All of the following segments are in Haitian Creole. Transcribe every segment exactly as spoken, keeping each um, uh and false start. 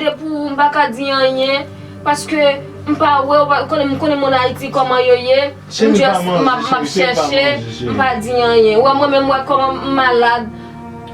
Depi w, m pa ka di anyen, paske m pa wè w, ou konnen, m konnen moun Ayiti kòman yo ye. M just, m ap, m ap chèche, m pa di anyen. Ou wè mwen menm, m wè kòman m malad.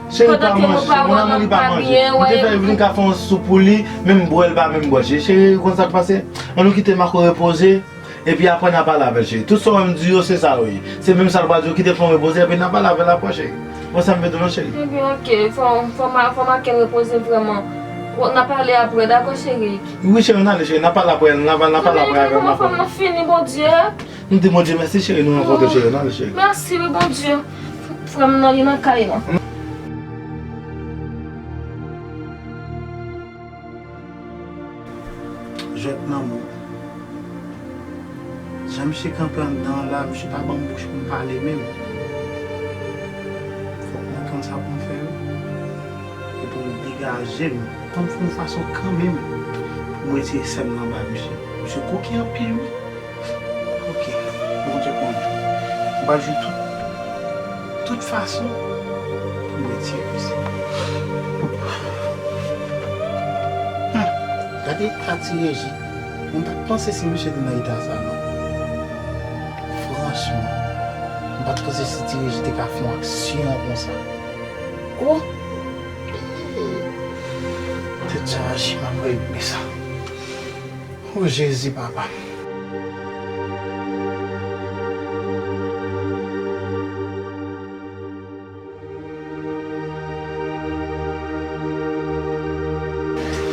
Pandan ke nou pa wè, nou pa byen, wè. M te fè vin ka fè yon soup pou li, men m bwè l pa menm bwè. Cheri, ou konn sa k pase? Ann nou kite Marco repoze. Epi apre n a pale avè l, cheri. Tout sa w wè m di yo, se sa yo ye. Se menm sa l pral di w, kite l fè yon repoze, epi n a pale avè l apre, cheri. Bon, sa m vle di w non, cheri. Ebyen, oke. Fò, fò ma, fò Marco repoze vrèman. Bon, n a pale apre, dakò, cheri? Wi, cheri, n ale, cheri. N a pale apre, n a, n a pale apre avè Marco. Fò m fini, Bondye. Nou di Bondye mèsi, cheri, nou rankontre, cheri, n ale, cheri. Mèsi, wi, Bondye. Frè m nan, li nan kay lan. Jwèt lanmou. Jan misye kanpe anndan an la, misye pa ban m bouch pou m pale menm. Fòk mwen konn sa pou m fè wi. E pou m degaje m. Fò m fè yon fason kanmenm pou m retire sè m nan ba misye. Misye koken anpil wi. Ok, Bondye konnen. M pral jwi tout, tout fason pou m retire misye. Hmm, gade eta ti Reji. Mwen pa t panse si misye te nan eta sa non. Franchman, mwen pa t panse si ti Reji te ka fè yon aksyon konsa. Oh! Tèt chaje, m ap regle sa. Oh Jezi papa.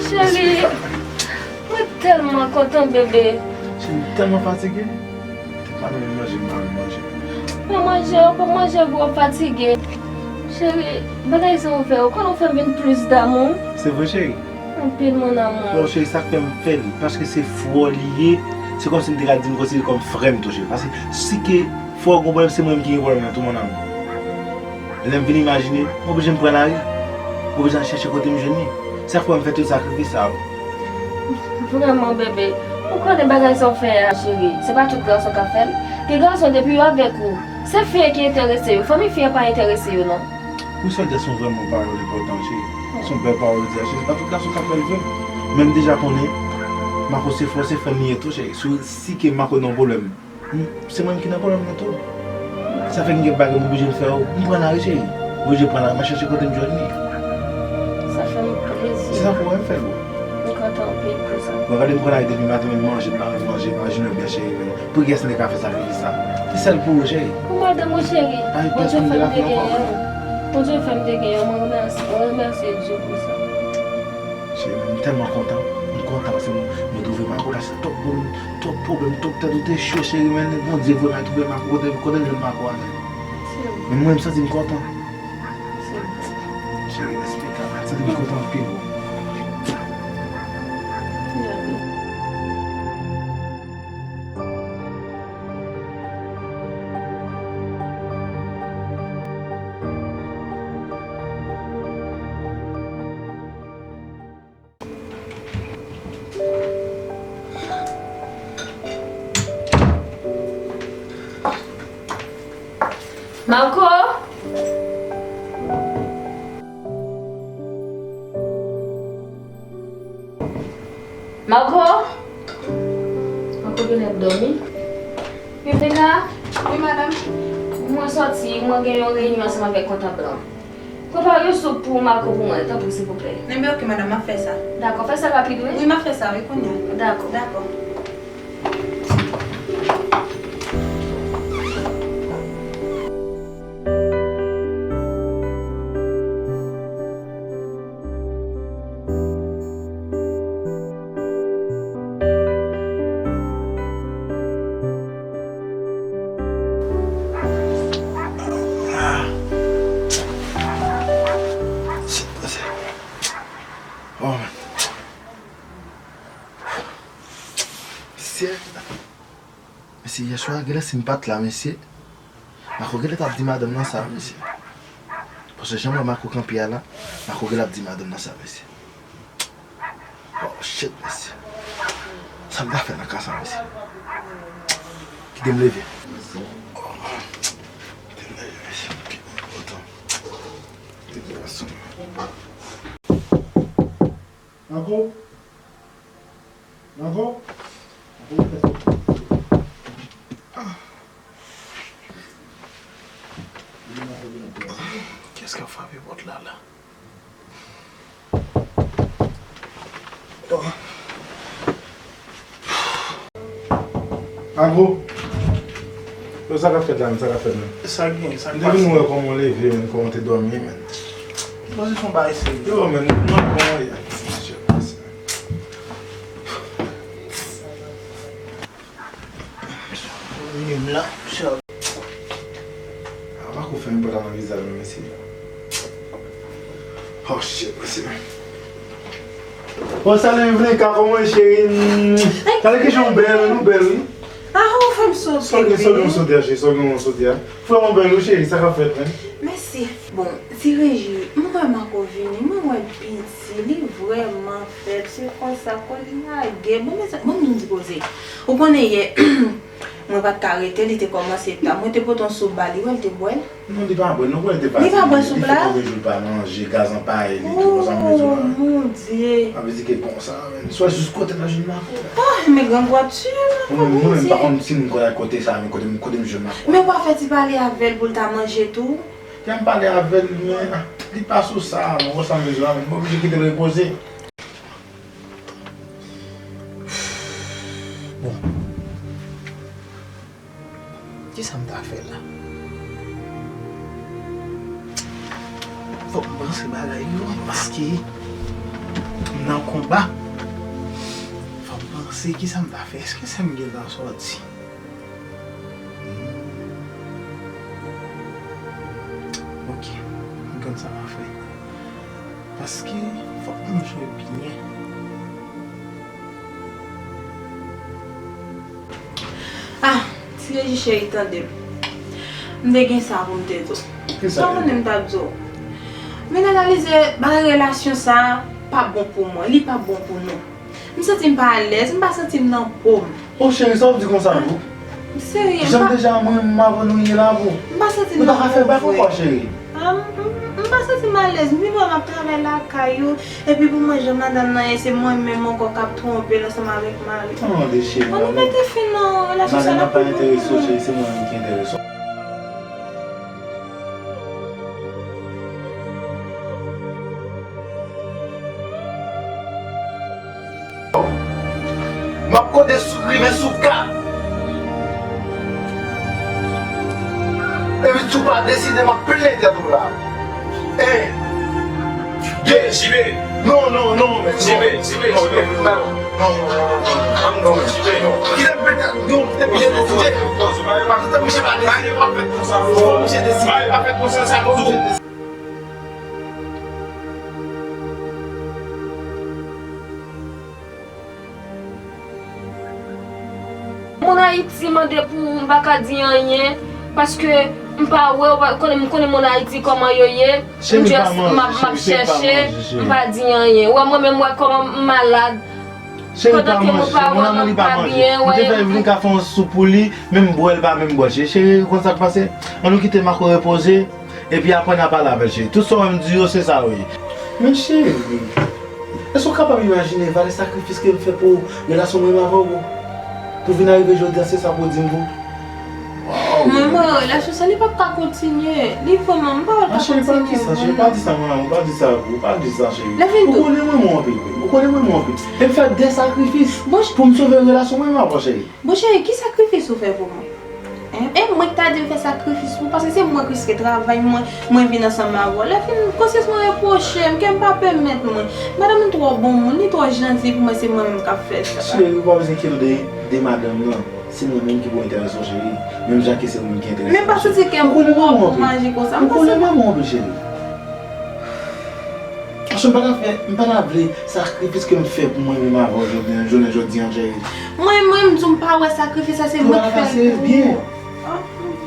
Cheri, mwen tèlman kontan, bebe. Cheri, m tèlman fatige. Te pa menm manje, m pa menm manje. Pa manje, ou pa manje, w ap fatige. Cheri, bagay sa ou fè, ou konn ou fè m vin plis damou. Se vre, cheri. Anpil, mon amour. Bon, cheri, sa k fè m fè l, paske se frè w li ye, se kòmsi m te ka di m konsidere l kòm frè m tou, cheri. Paske si ke frè w gen pwoblèm, se mwen menm ki gen pwoblèm nan tou, mon amour. E lè m vin imajine, m oblije m pran lari. M oblije al chèche kote m jwenn li. Sa k fè m fè tout sakrifis sa yo. Vrèman, bebe, ou konnen bagay sa w fè a, cheri. Se pa tout gason k ap fè l. Gen gason, depi yo avèk ou, se fi ki enterese yo. Fanmi fi an pa enterese yo, non. Wi, sa w di a se yon vrèman pawòl enpòtan, cheri. Se yon bèl pawòl ou di a, cheri. Se pa tout gason k ap fè l vre. Men m deja konnen, Marco se frè, se frè m li ye tou, cheri. Si, si ke Marco nan yon pwoblèm, m, se mwen menm ki nan pwoblèm nan tou. Sa fè gen kèk bagay m oblije m fè yo. M pran lari, cheri. M oblije pran lari, m al chèche kote m jwenn li. Sa fè m plezi. Se sa pou wè m fè l, boo. M kontan anpil pou sa. Bon, gade m pran lari depi maten, men manje, m pa manje, m pa jwenn byen, cheri, men pou kiyès m te ka fè sakrifis sa? Se sèl pou ou, cheri. Pou madanm ou, cheri. Bondye fè m te genyen w. Bondye fè m te genyen w. Mwen remèsye, mwen remèsye Dye pou sa. Cheri, men m tèlman kontan. M kontan paske mwen, mwen twouve Marco pase twòp pwoblèm, twòp pwoblèm, twòp tèt ou te cho, cheri, men Bondye voye mwen twouve Marco, kote, kote l jwenn Marco a, men. Men mwen, m santi m kontan. Cheri, enspekab, m santi m kontan anpil, boo. Marco? Marco? Marco genlè ap dòmi. Rebecca? Wi, madanm. Mwen sòti, mwen gen yon reyinyon ansanm avèk kontab lan. Prepare yon soup pou Marco pou mwen, tanpri, silvouplè. Enben, oke, madanm, m ap fè sa. Dakò, fè sa rapid, wi. Wi, m ap fè sa, wi, kounye a. Dakò. Dakò. Oh, man. Mesye, mesye, yèswa, genlè si m pa t la, mesye, Marco genlè t ap di madanm nan sa, mesye. Paske jan m wè Marco kanpe a la, Marco genlè ap di madanm nan sa, mesye. Oh, shit, mesye. Sa m ta fè nan ka sa, mesye? Kite m leve. Oh, kite m leve, mesye. Otan. Kite m leve, mesye. Marco? Kiyès k ap frape pòt la, la? Avo. Yo, sa k ap fèt la menm, sa k ap fèt menm? Sa gen, sa k pase? M te vin wè kòman w leve menm, kòman w te dòmi menm. Poze sou bay serye. Yo, menm, nou, nou, kòman w ye? Menm la, sa. A, pa ko fè m pòt la nan vizaj mwen, mesye. Oh, shit, mesye. Bon, salut, Vlenka, kòman w ye, cheri? Gade ki jan w bèl, nou bèl, wi. Ah, ou fè m sote, sòl gen, sòl gen yon sote, cheri, sòl gen yon sote, a. Frè mwen bèl, wi, cheri, sa k ap fèt, menm? Mèsi. Bon, ti Reji, m wè Marco vini, mwen wè l piti, li vrèman fèb, se konsa, kò li lagè. Bon, mezanmi, bon, m di koze. Ou konnen yè, mwen pa t ka rete, li te kòmanse ta. Mwen te pote yon soup ba li, wè, l te bwè l. Non, li pa bwè, non, wè, li te pati. Li pa bwè soup la? Li fè konbyen jou l pa manje, gaz anpaye li tou, konsa m bezwen. Oh, mon Dieu. Sa vle di ke konsa, menm. Swa jis kote m jwenn Marco la. Oh, men grangou ap tiye m, Marco, Bondye. Mwen menm, pa konn si m kote, kote sa, men kote m, kote m jwenn Marco. Men w pa fè ti pale avè l pou l ta manje tou? Jan m pale avè l, men, ah, li pa sou sa, non, konsa m bezwen, m oblije kite l repoze. Bon. Kisa m ta fè la? Fòk m panse bagay yo, paske m nan konba. Fòk m panse kisa m ta fè. Èske sè m gentan sòti? Ok, m konn sa m ap fè. Paske fòk m jwe byen. Ah, ti Reji cheri, tande m. M te gen sa pou m te di w. Kisa? Sa w konnen m t ap di w. Men analize, bagay relasyon sa a pa bon pou mwen. Li pa bon pou nou. M santi m pa alèz, m pa santi m nan po m. O cheri, sa w di konsa tou? Serye, m pa. Jan deja mwen menm avè nou ye la pou. M pa santi m nan po m vre. Nou pa ka fè bak ankò, cheri. Ah, m, m, m pa santi m alèz. M vin wè m ap travay lakay ou. Epi pou mwen, jan madanm nan ye, se mwen menm ankò k ap twonpe l ansanm avèk mari m. Tande, cheri. Ann nou mete fen nan relasyon sa la pou mwen. Madanm nan pa enterese w, cheri, se mwen menm ki enterese w. M ap konte sou, rive sou kat. Epi si w pa deside, m ap plen tèt ou la. En, de, J B. Non, non, non, men non. J B, J B, J B. Non, non, non, non, non, non, J B, non. Kite m plen tèt, non, kite m plen tèt. Paske misye pa deside, m ap fè konsa. Fò misye deside. Pa fè konsa, sa konsa. Moun Ayiti mande pou ou, m pa ka di anyen, paske m pa wè w, pa, konnen, m konnen moun Ayiti kòman yo ye, m just, m ap, m ap chèche, m pa di anyen. Ou wè mwen menm, m wè kòman m malad. Cheri, pa manje, cheri, mon amour, li pa manje. M te fè vin ka fè yon soup pou li, menm bwè, li pa menm bwè. Cheri, cheri, ou konn sa k pase? Ann nou kite Marco repoze, epi apre n a pale avè l, cheri. Tout sa w wè m di yo, se sa yo ye. Men cheri, èske w kapab imajine valè sakrifis ke m fè pou relasyon mwen menm avè w? Pou vin arive jodi a, se sa pou w di m pou. Waw. Mwen, mwen, relasyon sa, li p ap ka kontinye. Li vrèman, m pa wè l ka kontinye. Ah, cheri, pa di sa, cheri, pa di sa, mon amour, pa di sa, boo, pa di sa, cheri. Ou konnen mwen renmen w anpil, wi. Ou konnen mwen renmen w anpil. E m fè de sakrifis pou m sove relasyon mwen menm avè w, cheri. Bon, cheri, ki sakrifis ou fè pou mwen? Hein? E mwen ki ta di m fè sakrifis pou, paske se mwen k riske travay mwen, mwen vin ansanm avè w. Lè fin, konsyans mwen repwoche m, kè m pa pèmèt mwen. Madanm nan twò bon moun, li twò janti pou mwen, se mwen menm k ap fè sa. Cheri, ou pa bezwen enkyete w de, de madanm nan. Se mwen menm ki pou enterese w, cheri. Menm jan ke se ou menm ki enterese m, cheri. Men pa santi kè m pwòp pou m aji konsa. Ou konnen mwen renmen w anpil, cheri. Paske m pa ta fè, m pa ta vle sakrifis ke m fè pou mwen menm avè w jodi, jounen jodi a, cheri. Mwen, mwen, m di w m pa wè sakrifis sa, se mwen ki fè l pou ou. Ah,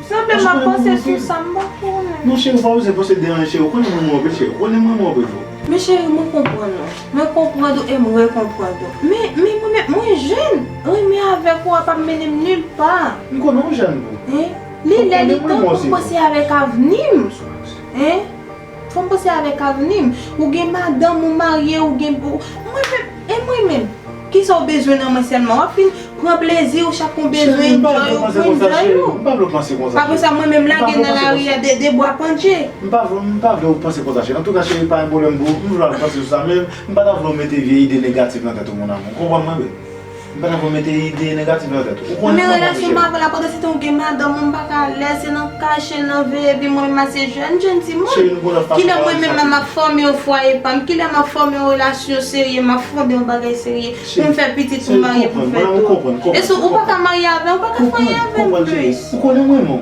sanble m ap panse sou sa, m pa konnen. Non, cheri, ou pa bezwen panse de anyen, cheri. Ou konnen mwen renmen w anpil, cheri. Ou konnen mwen renmen w anpil, boo. Men cheri, mwen konprann ou. Mwen konprann ou e m rekonprann ou. Men, men mwen menm, mwen jèn. Renmen avèk ou a p ap mennen m nil pa. M konnen w jèn, boo. Hein? Li lè, li tan pou m panse avèk avni m. Hein? Fò m panse avèk avni m. Ou gen madanm, ou marye, ou gen, ou, mwen menm, e mwen menm? Kisa w bezwen nan mwen sèlman? W ap fin pran plezi w, chak yon bezwen, enjoy ou, enjoy ou. Apre sa, mwen menm lage nan lari a de, de bwa pandje. M pa vle, m pa vle w panse konsa, cheri. Antouka, cheri, pa gen pwoblèm pou ou. M vle w al panse sou sa, men m pa ta vle w mete vye ide negatif nan tèt ou, mon amour. Ou konprann mwen, bebe? M pa ta vle w mete ide negatif nan tèt ou. Ou konnen kòman m ye, cheri. Men relasyon m avè l ap pran se te yon gen madanm, m pa ka lè se nan kache, nan veye, epi mwen menm se jèn, jèn timoun. Kilè mwen menm m ap fòme yon fwaye pa m, kilè m ap fòme yon relasyon serye, m ap fonde yon bagay serye, pou m fè pitit, pou m marye, pou m fè tout. E si ou pa ka marye avè m, ou pa ka fè anyen avè m plis. Ou konnen mwen, mon.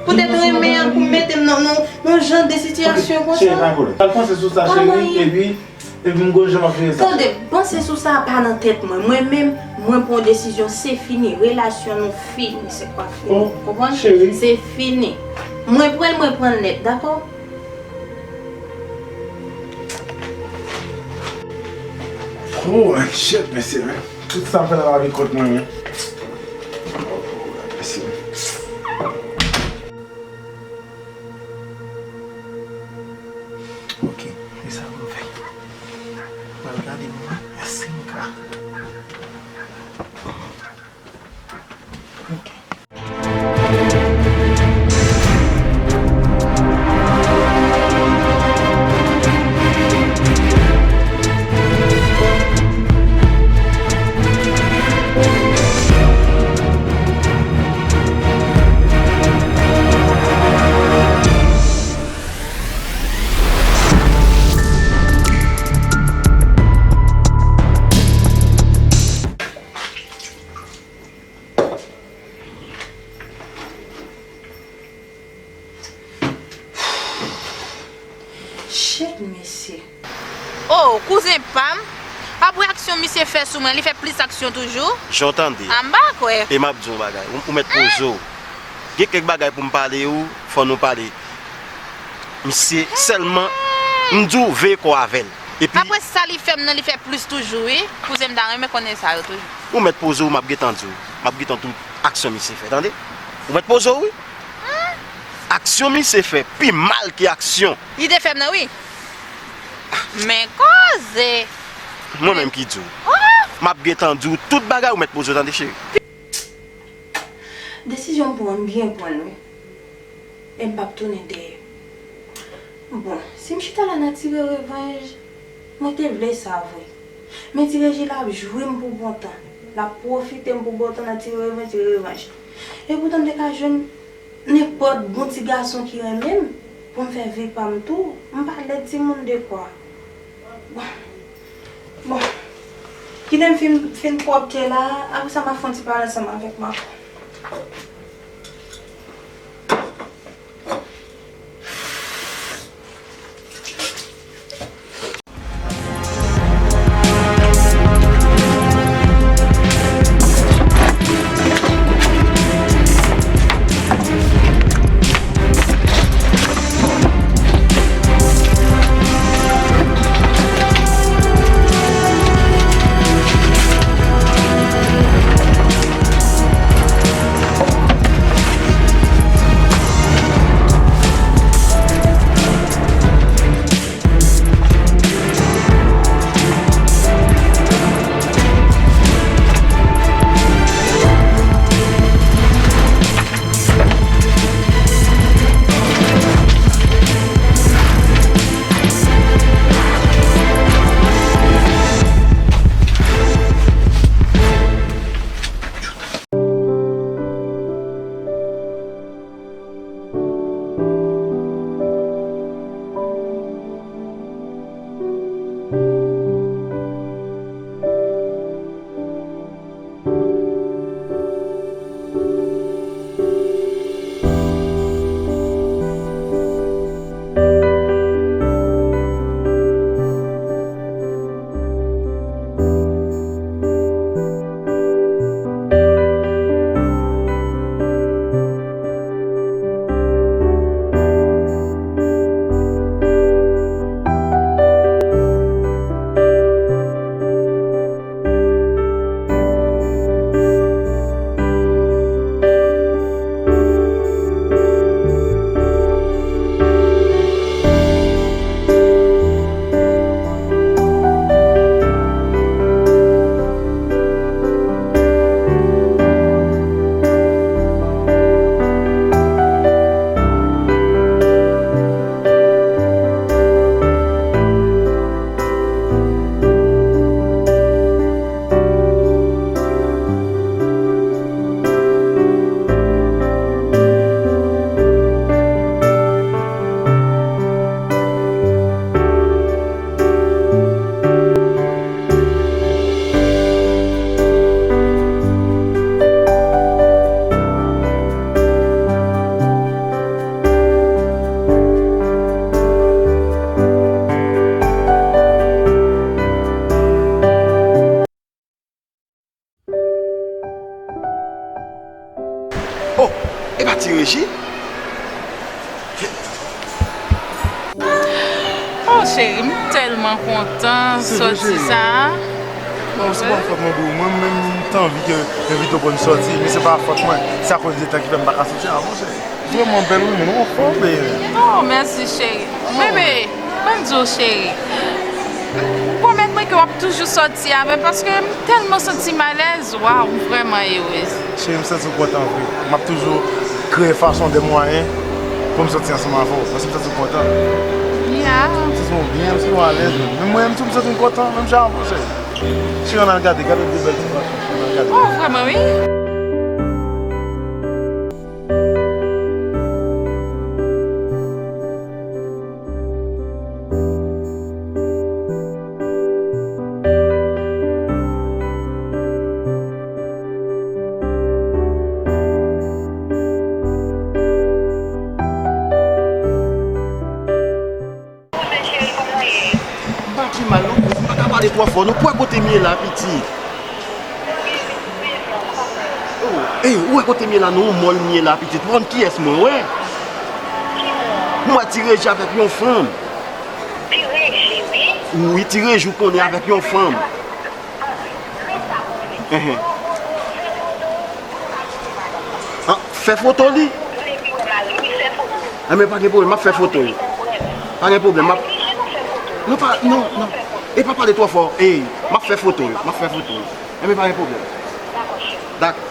Poutèt renmen an pou mete m nan, nan, nan jan de sitiyasyon konsa. Cheri, pa gen pwoblèm. Al panse sou sa, cheri, epi, epi m gon jan m ap jere sa. Tande, panse sou sa pa nan tèt mwen. Mwen menm, mwen pran yon desizyon, se fini. Relasyon nou fini, se kwa fini. Ou konprann? Se fini. Mwen pran l, mwen pran l nèt, dakò? Oh, shit, mesye, men. Tout sa m fè nan lavi kont mwen, men. Oh, mesye. Ok, e sa pou m fè. Mwen gade mwen, èske m ka. Ok. Shit, mesye. Oh, kouzen pa m. Apre aksyon misye fè sou mwen, li fè plis aksyon toujou. Jan w tande. A, m pa kwè. E m ap di w yon bagay. Ou, ou mèt poze w. Gen kèk bagay pou m pale ou, fò nou pale. Misye sèlman, m di w veye kò avè l. Epi apre sa li fè m nan, li fè plis toujou, wi. Kouzen m ta renmen konnen sa yo toujou. Ou mèt poze w, m ap gentan di w. M ap gentan di w aksyon misye fè, tande? Ou mèt poze w, wi. Aksyon misye fè pi mal ke aksyon. Li te fè m nan, wi. Men koze. Mwen menm ki di w. Oh! M ap gentan di w tout bagay, ou mèt poze w, tande, cheri. Desizyon m pran, m byen pran l, wi. E m p ap tounen dèyè. Bon, si m chita la n a tire revanj, mwen te vle sa vre. Men Ti Reji la ap jwi m pou bon tan. L ap pwofite m pou bon tan n a tire revanj, tire revanj. E poutan m te ka jwenn nenpòt bon ti gason ki renmen m pou m fè vi pa m tou. M pa lèd timoun de kwa. Bon. Bon. Kite m fin, fin pwòpte la, apre sa m ap fè yon ti pale ansanm avèk Marco. Oh, cheri, m tèlman kontan sòti sa. Non, se pa fòt mwen, boo. Mwen menm, m t anvi ke envite w pou n sòti, men se pa fòt mwen. Se akoz de tan ki fè m pa ka sòti avan, cheri. Vrèman bèl, wi, men ou anfòm, bebe. Oh, mèsi, cheri. Bebe, ban m di w, cheri. Pwomèt mwen ke w ap toujou sòti avè m paske m tèlman santi m alèz. Waw, m vrèman erez. Cheri, m santi w kontan vre. M ap toujou kreye fason, de mwayen pou m sòti ansanm avè w. Paske m santi w kontan. Yeah. M santi w byen, m santi w alèz menm. Menm mwen menm tou, m santi m kontan, menm jan avè w, cheri. Cheri, ann al gade, gade de bèl ti fason, cheri, ann al gade. Oh, vrèman, wi. M pa pi mal non, m pa ka pale twò fò non. Ou wè kote m ye la, pitit? Oh, ey, ou wè kote m ye la non, yon mòl m ye la, pitit. Ou konn kiyès mwen wè? Mwen wè Ti Reji avèk yon fanm. Ti Reji, wi. Wi, Ti Reji ou konnen avèk yon fanm. Enhen. Ah, fè foto li. Enben, pa gen pwoblèm, m ap fè foto l. Pa gen pwoblèm, m ap... Non, pa, non, non. E pa pale twò fò. Ey, m ap fè foto l, m ap fè foto l. Enben, pa gen pwoblèm. Dakò.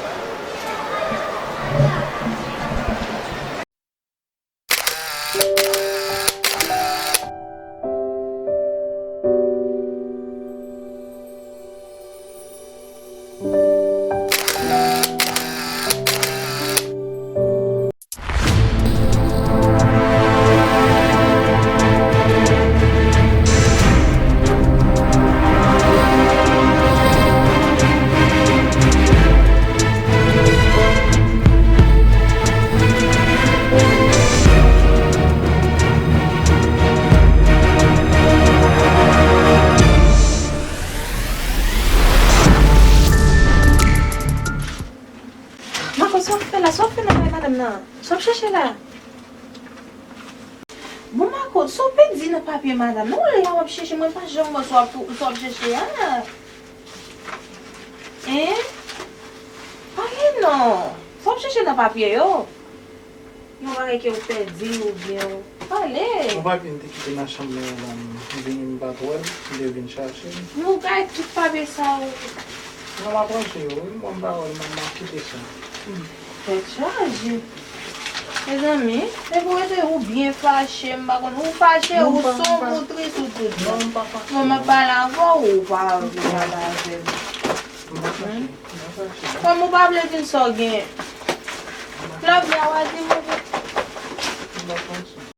Marco, sa w ap fè la? Sa w ap fè nan kay madanm nan? Sa w ap chèche la? Bon, Marco, sa w pèdi nan papye madanm nan? Ou la w ap chèche, mwen pa janm wè sa w ap, sa w ap chèche a. Hein? Pale non. Sa w ap chèche nan papye yo? Yon bagay ke w pèdi oubyen w... Pale. Yon papye m te kite nan chanm nan, m vini, m pa t wè l, m te vin chache l. Nou kay tout papye sa yo. Non, m ap ranje yo, wi, m ban m pawòl, m ap kite sa. Tèt chaje. Mezanmi, depi w rete ou byen fache, m pa konn, ou fache, ou sonb, ou tris, ou tout. Non, m pa fache. Mwen, m ap pale avè w, ou pa vle pale avè m. M pa fache, m pa fache. Kòm ou pa vle di m sa w gen. Lòv la, w a di m ou gen. M pa fache.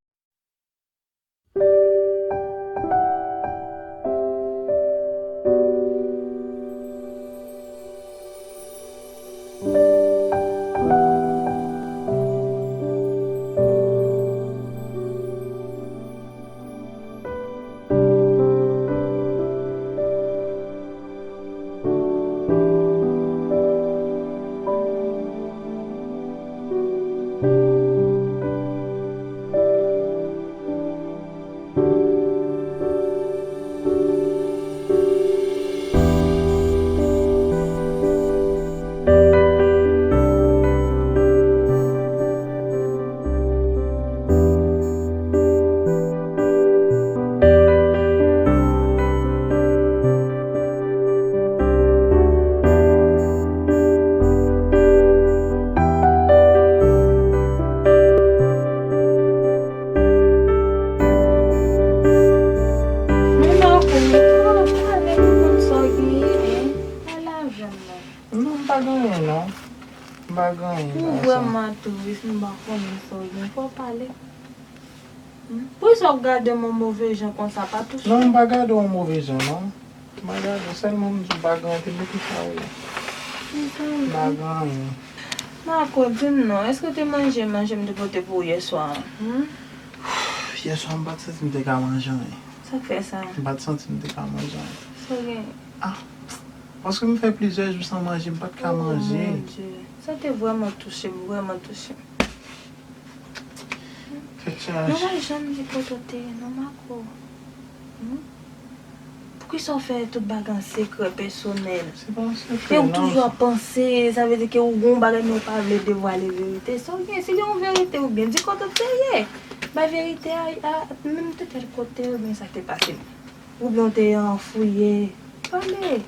Men Marco, men pa pale pou konn sa w genyen, en. Pale avè m non. Non, m pa gen anyen non. M pa gen anyen. Ou vrèman tris, m pa konnen sa w gen. Fò w pale. Hmm? Poukisa w ap gade m yon move jan konsa, pa touche m? Non, m pa gade w yon move jan non. M pa gade w, sèlman m di w pa gen anyen, te mete sa w ye. M pa gen anyen. Marco, di m non, èske w te manje manje m te pote pou w yèswa an? Hmm? Yèswa m pa t santi m te ka manje anyen. Sa k fè sa? M pa t santi m te ka manje anyen. Sa w gen? Ah, paske m fè plizyè jou san manje, m pa t ka manje. Oh, mon Dieu. Sa te vrèman touche m, vrèman touche m. Tèt chaje. Nou pa janm di kote w te ye non, Marco. Poukisa w fè tout bagay an sekrè pèsonèl? Se pa yon sekrè, non. E w toujou ap panse, sa vle di ke ou gen yon bagay men ou pa vle devwale verite. Sa w gen, si gen yon verite ou byen di kote w te ye. Bay verite a, a menm te tèl kote oubyen sa k te pase. Oubyen w te anfouye. Pale.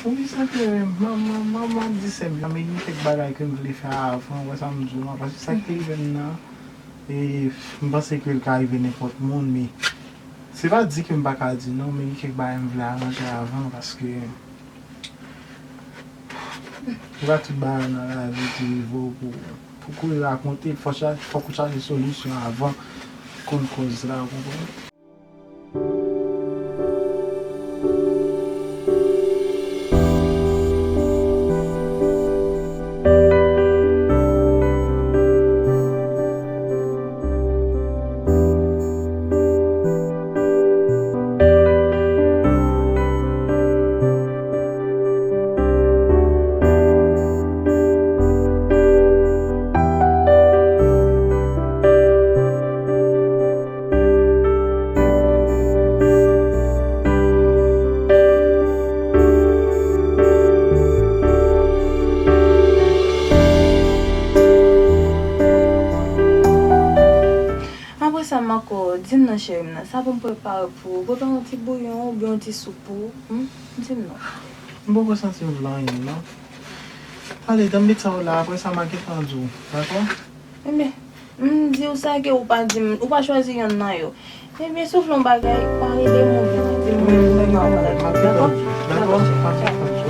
Wi, se ke manman, manman di se m, men gen kèk bagay ke m vle fè avan, wè sa m di w lan, paske sa k te rive m nan, e, m panse ke l ka rive nenpòt moun, men se pa di ke m pa ka di non, men gen kèk bagay m vle aranje avan, paske se pa tout bagay nan lavi ki rive w pou, pou kouri rakonte, fò cha-, fòk ou chache solisyon avan konn kòz la, ou konprann? Apre sa, Marco, di m non, cheri m nan, sa pou m prepare pou ou? Prepare yon ti bouyon oubyen yon ti soup pou ou? Hmm? Di m non. M poko santi m vle anyen, non. Ale, tanbit sa w la, apre sa, m a gentan di w, dakò? Ebyen, m di w sa ke ou pa di m, ou pa chwazi yonn nan yo. Ebyen, soufle yon bagay, pale de m oubyen di m yon bagay, dakò? Dakò? Dakò, cheri.